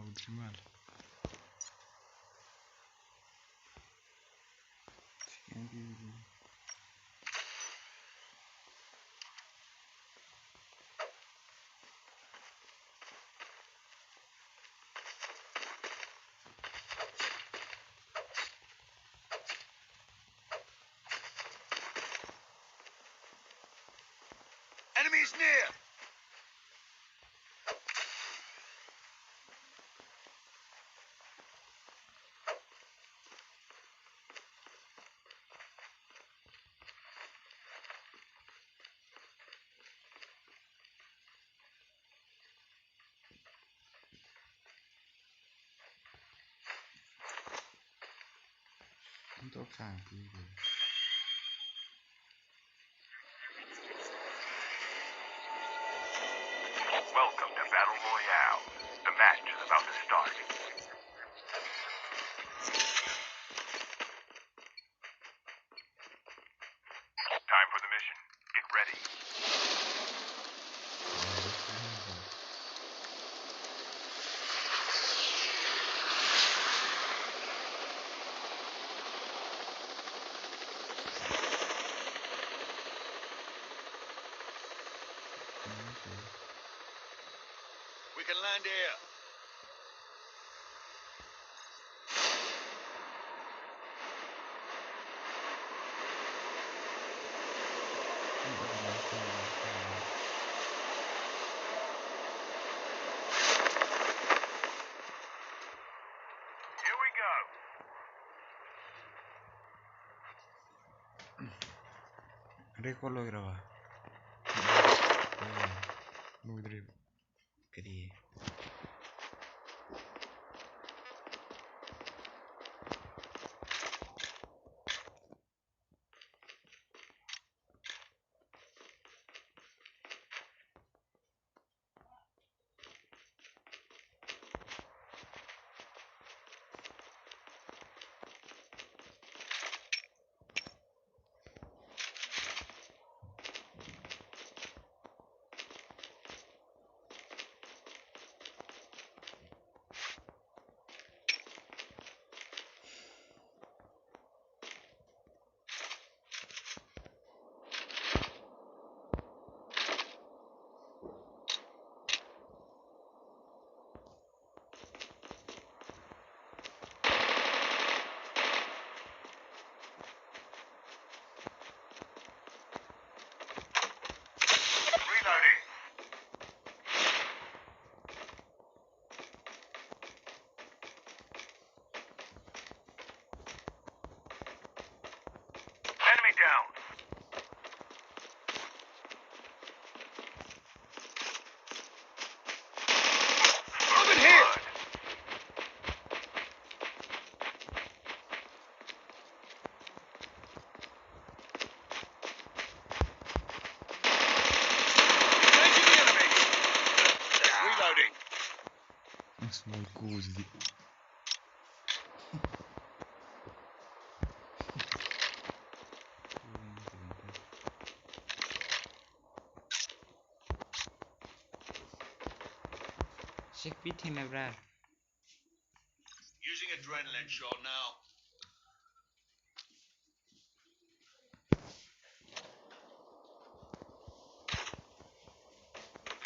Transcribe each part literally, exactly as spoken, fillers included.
ꯇꯧꯗ꯭ꯔꯤ ꯃꯥꯜꯂꯦ꯫ ꯁꯦꯀꯦꯟ ꯄꯤꯕꯗꯨꯗꯤ꯫ Enemies near! ꯇꯣꯛ ꯁꯥꯡ ꯄꯤꯒꯦ꯫ Welcome to Battle Royale. The match is about to start. Time for the mission. Get ready. We can land here. Here we go. Record ꯂꯣꯏꯈ꯭ꯔꯕ? ꯂꯣꯏꯗ꯭ꯔꯤꯕ꯫ ꯀꯔꯤ? ꯆꯤꯛꯄꯤ ꯊꯦꯡꯅꯕ꯭ꯔꯥ? Using adrenaline shot now.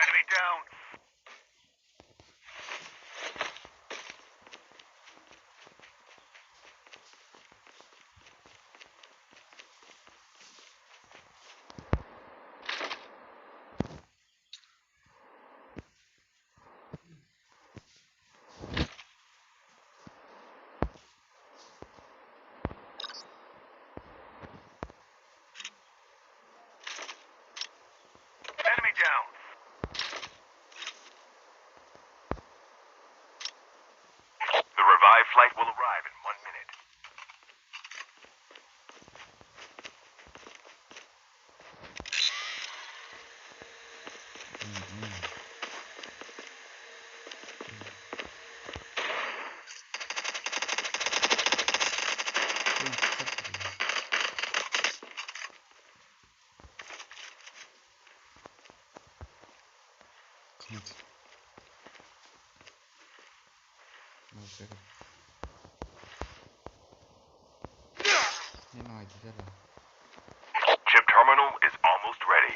Enemy down. Enemy down. The revived flight will arrive in one minute. ꯎꯝ, ꯎꯝ. ꯈꯪꯗꯦ꯫ ꯃꯥ ꯆꯠꯈ꯭ꯔꯦ꯫ Net ꯅꯨꯡꯉꯥꯏꯇꯦ ꯆꯠꯈ꯭ꯔꯦ꯫ Chip terminal is almost ready.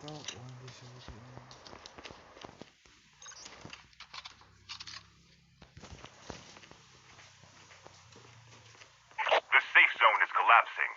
ꯄꯥꯎ ꯋꯥꯟꯗꯤ ꯁꯨꯗꯦ꯫ The safe zone is collapsing.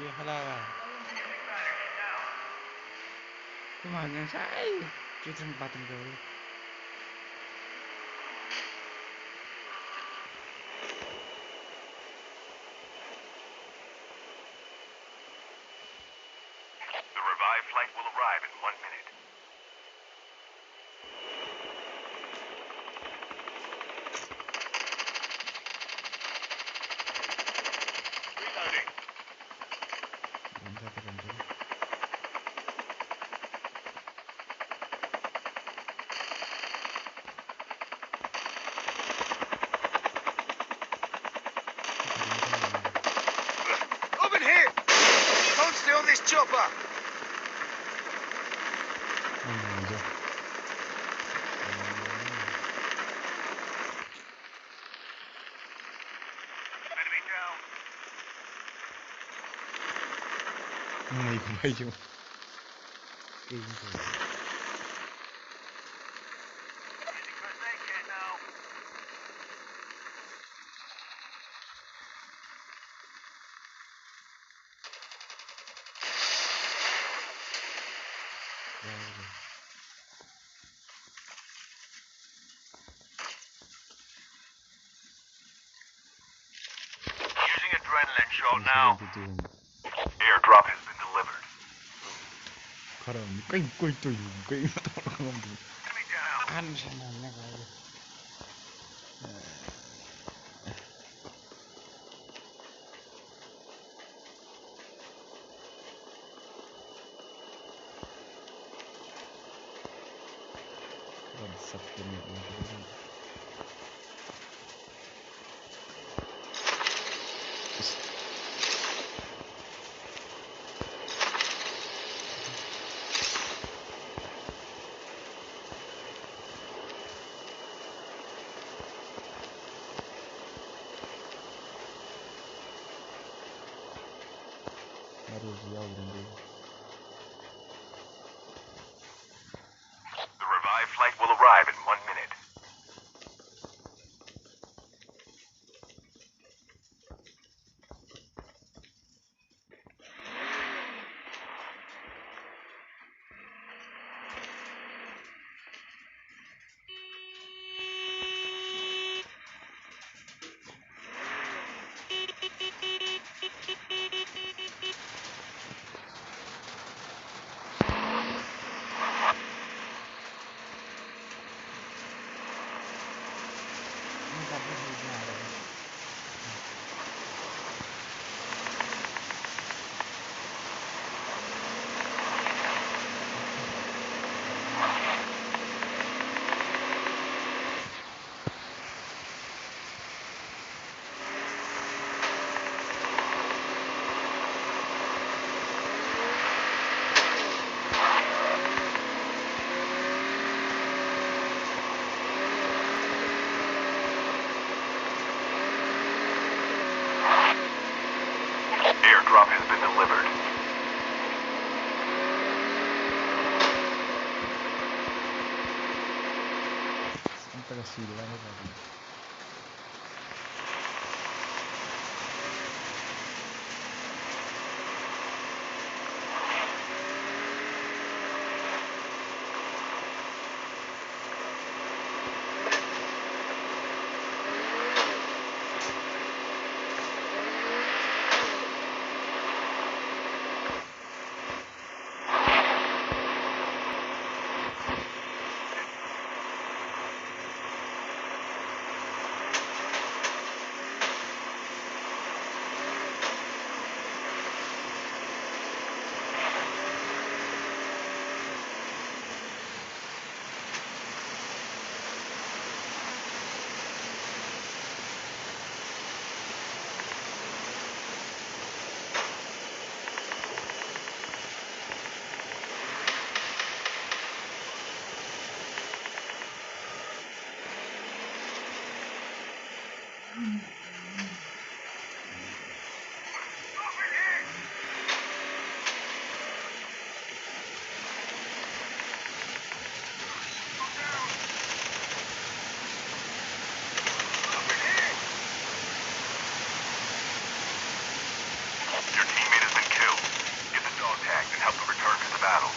ꯌꯦꯡꯈꯠꯂꯛꯑꯒ꯫ ꯃꯥꯅ ꯉꯁꯥꯏ ꯆꯦ ꯆꯪ ꯄꯥꯠꯇꯅ ꯇꯧꯔꯤ꯫ The revived flight will arrive in one minute. Reloading. Over here! Don't stay on this chopper! Enemy down. ꯃꯣꯏ ꯀꯃꯥꯏ ꯇꯧ? Using first aid kit now. Using adrenaline shot now. Airdrop has been delivered. ꯈꯔ ꯑꯃꯗꯤ ꯀꯩ ꯀꯩ ꯇꯧꯔꯤꯅꯣ? ꯀꯩꯅꯣ ꯇꯧꯔꯒ ꯉꯝꯗꯣꯏꯅꯣ? Enemy down. ꯑꯍꯥꯟꯕ ꯁꯥꯟꯅꯕꯅꯦ ꯀꯥꯏꯗꯩ꯫ ꯌꯥꯝ ꯆꯞꯄꯦꯅꯦ ꯎꯕꯗ꯫ ꯑꯁ꯫ ꯃꯔꯨꯁꯨ ꯌꯥꯎꯗ꯭ꯔꯦ꯫ The revived flight will arrive in one minute. Airdrop has been delivered. ꯑꯝꯇꯒ ꯁꯤꯔꯦ ꯀꯥꯏꯅ ꯇꯧꯔꯤ꯫ Your teammate has been killed. Get the dog tags and help them return to the battle.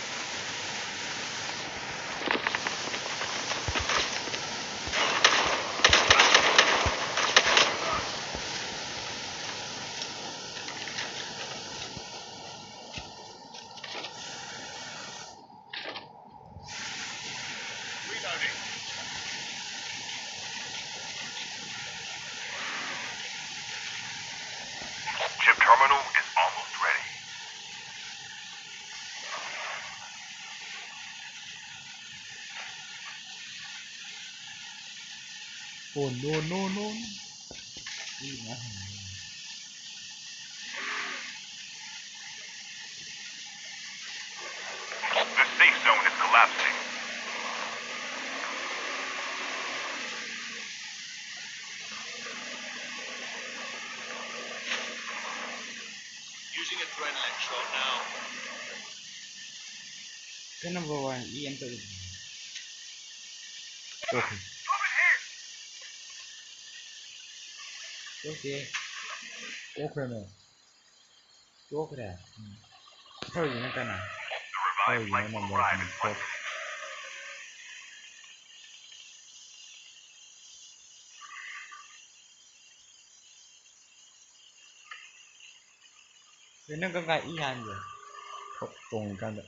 Oh, no, no, no, no. Ih, nah. The safe zone is collapsing. Using adrenaline shot now. Kenapa bawa I M tuh? Okay. Okay. Okay, no. Okay. Hmm. Kau ini kan? The revived flight will arrive in one minute. Kau ini kan I M ya? Kok tong kan?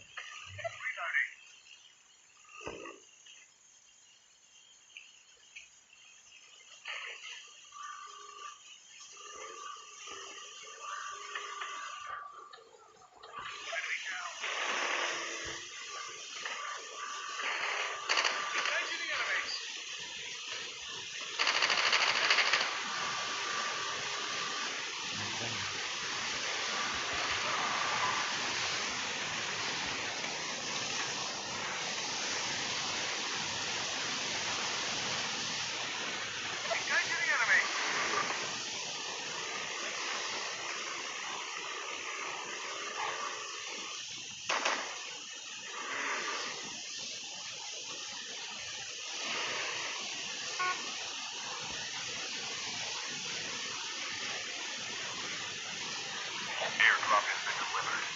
Airdrop has been delivered.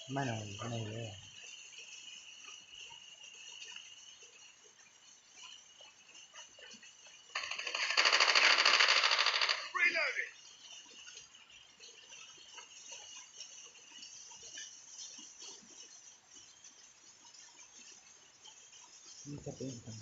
Mana? Mana ya? Ini siapa yang bukan?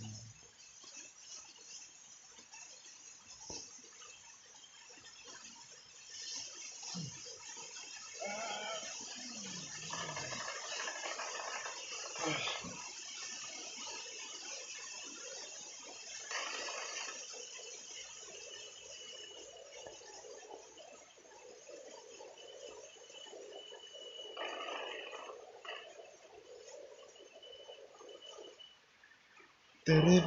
Terrible. Chip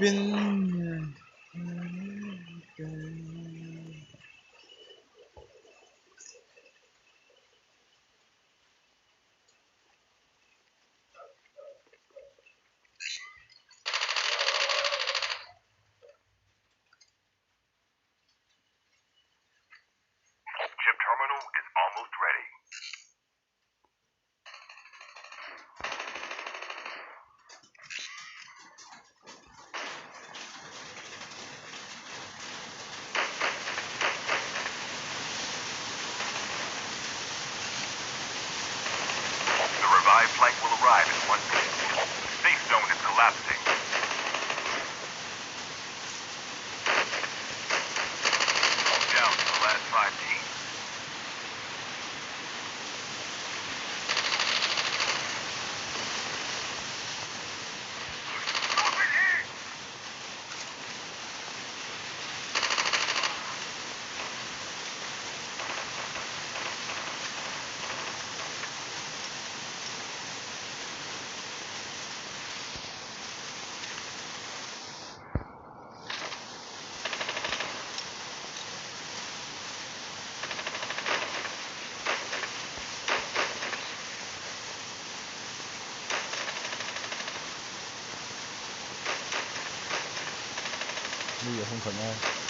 terminal is almost ready. The revived flight will arrive in one minute. The safe zone is collapsing. Down to the last five teams. ꯃꯤ ꯑꯍꯨꯝ ꯈꯛ ꯉꯥꯏꯔꯦ꯫